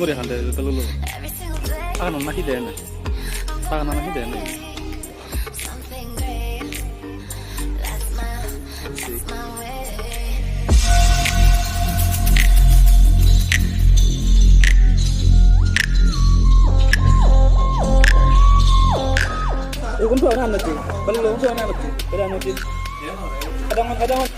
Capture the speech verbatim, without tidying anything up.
Hande, belulu. Agan na hi den? Agan na hi den? Igun tuh anak anak sih, belum tuh anak anak sih, ada anak sih. Ada anak, ada anak.